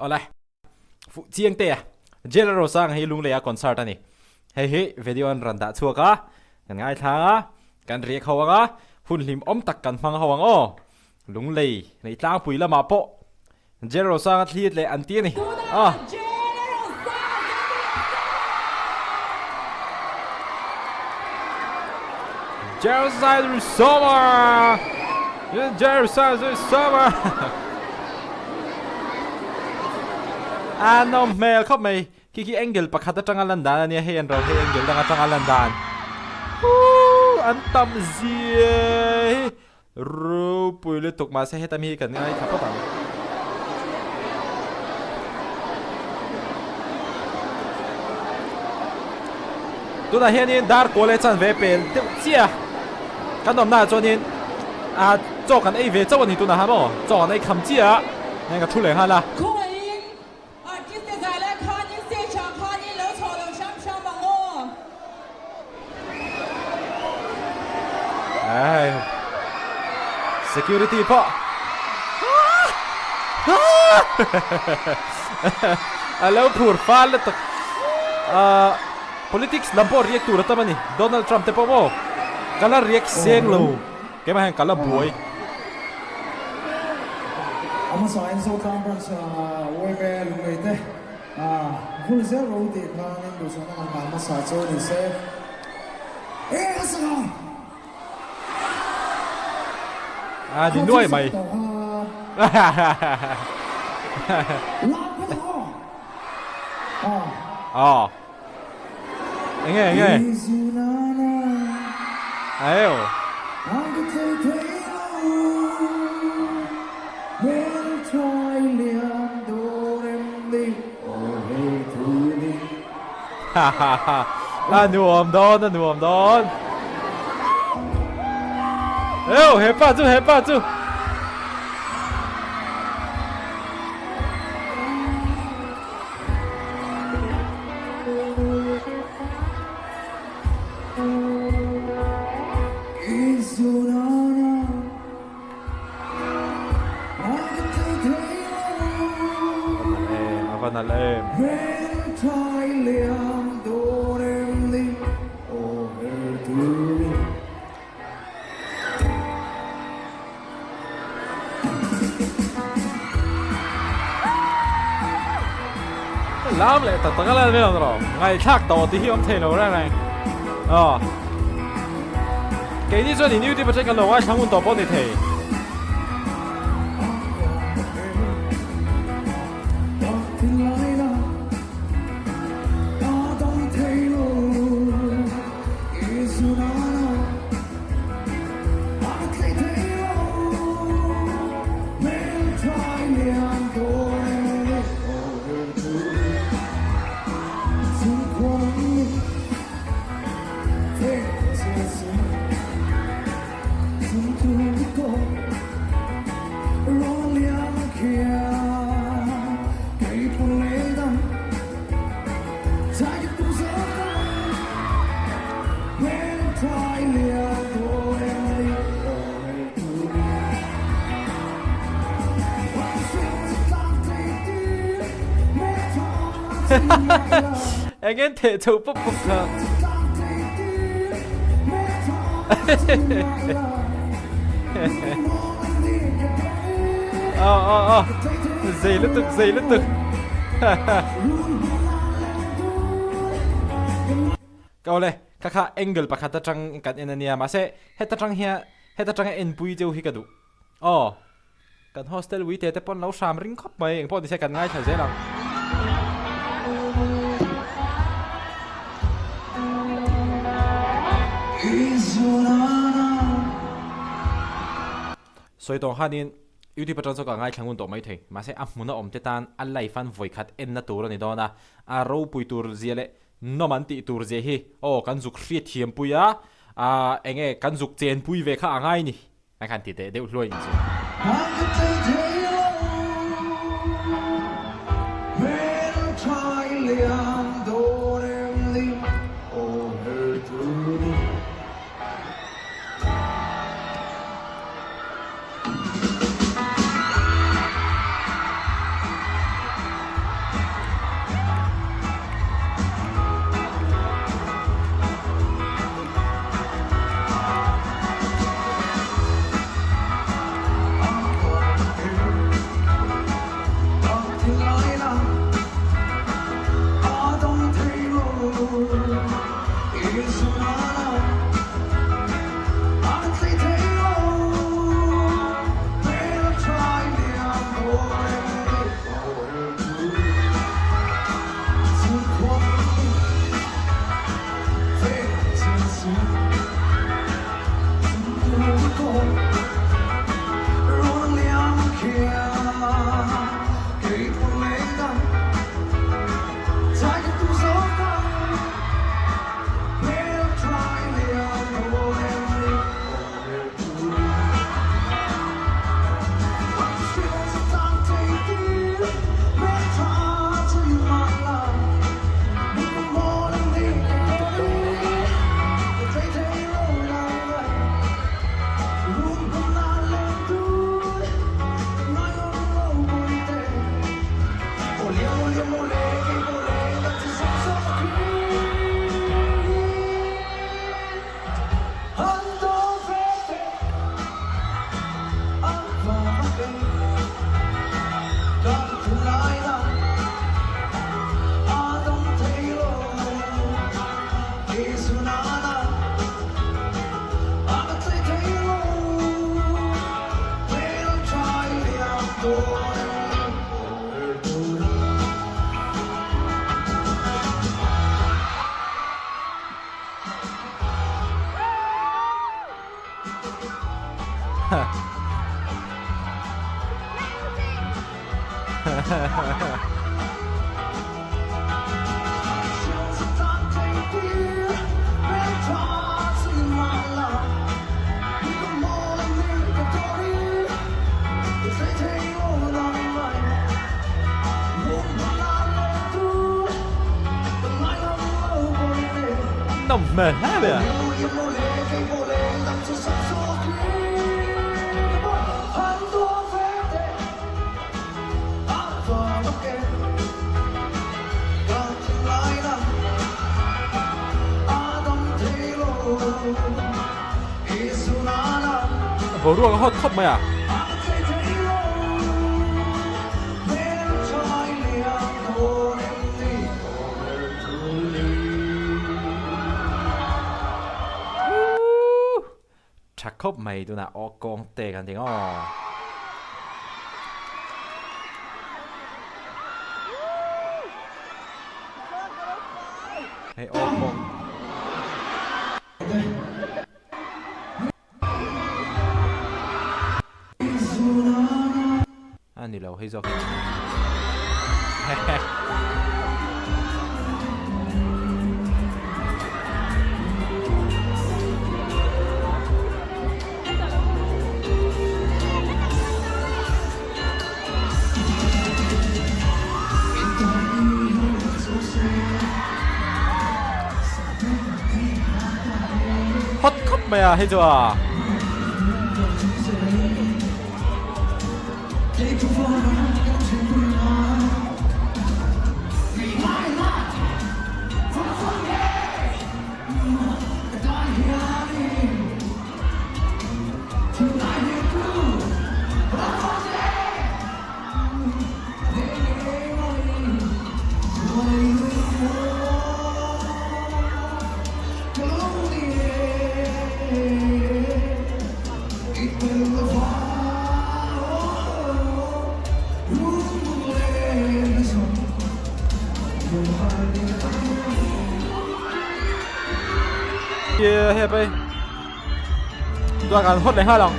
Awle. Fuh chiang te a. Jailer Rosanga hi Lunglei a concert a ni. Hei hi video an rawn dah chhuak a, kan ngaithlang a, kan riak ho ang a, hun hlim awm tak kan hmang ho ang aw. Lunglei nei tlangpui lamah pawh Jailer Rosanga thli leh an ti a ni. Tunah Jailer Rosanga Jailer Rosanga Jailer Rosanga A nawm hmel khawp mai. Khi khi angle pakhat atanga lan dan a nia, hei an ro hei angle dang atanga lan dan. Huuh an tam zia hi ropui lutuk mahse heta mi hi kan ngaithla phawt ang. Tunah hianin dar kawl leh chanve pel deuh chiah a, kan awmnaah chuanin ah chaw kan ei ve chauh a ni tunah han maw, chaw kan ei kham chiah a, heng ka thu leh nghal a. Khawngaih Artist te zai lai khanin stage ah khanin lo chhoh lo hram hram ang aw. Ai security pawh a lo phur fal lutuk ah politics lam pawh react tur a tam a ni Donald Trump te pawh maw ka la react seng lo. Keimah hian ka la buai. A hmasa in Zotlang Branch Uaime Lunglei te vul zel ro tih khan in duhsakna kan hlan hmasa chu ni se. E a sanga! A ni nuai mai. Aw. Enge enge. Aio. Ha ha ha. A nuam dawn a nuam dawn. Eo hepa chu hepa chu. A va nalh em, a va nalh em. Lam leh tak tak a lal vel rawh ngaihthlak tawh tih hi awm thei lo reng reng aw keini chuan in youtube atang kan lo ngaithla ngun tawh pawh ni thei. Eng en theh chho pawp pawp kha. Aw aw aw zei lutuk zei lutuk. Ka awle kha kha angle pakhat atang kan en ania mahse heta tang hian heta tanga enpui deuh hi ka duh aw kan hostel ui te te pawn lo hram ring khawp mai engpawh nise kan ngaithla zel ang. Sawi tawng khanin YouTube atang chuan ka ngaithla ngun tawh mai thei mahse a hmuna awm te tan a live an vawikhat enna tur a ni dawn a a ropui tur zia leh Nawm an tih tur zia hi aw kan zuk hriat thiam pui a, ah eng nge kan zuk chen pui ve kha a ngai ni a khan ti teh deuh hluai in chu. Nawm hmel hle mai a. Boruak a hawt khawp mai a. Tha khawp mai tunah aw kawng te kan ti aw. Hei aw kawng. A ni lo hei zawk hi. Hot khawp mai a hei chu a. Hei pei Tuan kan hot leh nghal ang.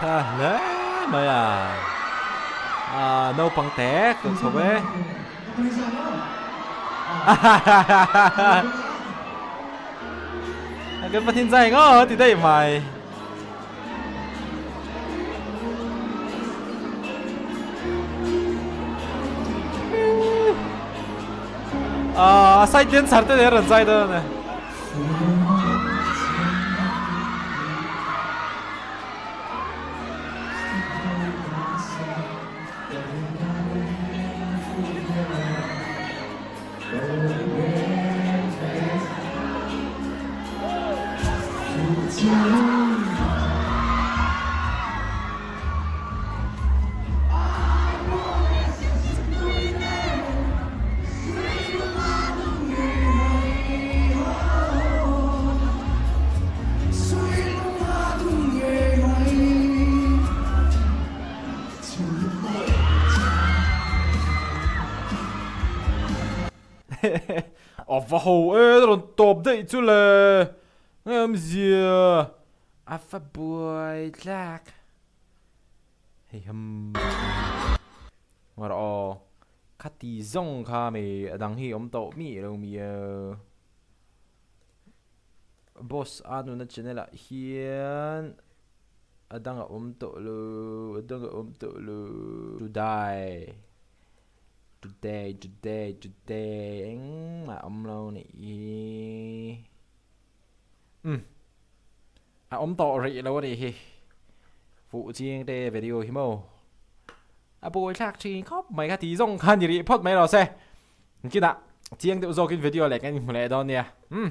Tha hle mai a, ah naupang te ka chho e. Kan pathin zai ngaw ti daih mai. Ah, side dancer te nen rawn zai dawn a ni. A va ho e rawn tawp daih chu le nge awmzia a va buai tlak hei ham ngarawh aw khati zawng kha mi a dang hi awm tawh mi lo mi a boss a nuna channel ah hian a dang a awm tawh lo a dang a awm tawh lo to die. Today, today, today engmah a awm lo nih hi. Umm a awm tawh rih lo a nih hi. Fuh chiang te video hi maw. A buai thlak thin khawp mai kha ti zawng kha ni rih phawt mai lo se. Kinah chiang deuh zawkin video leh kan inhmu leh dawn nia. Umm.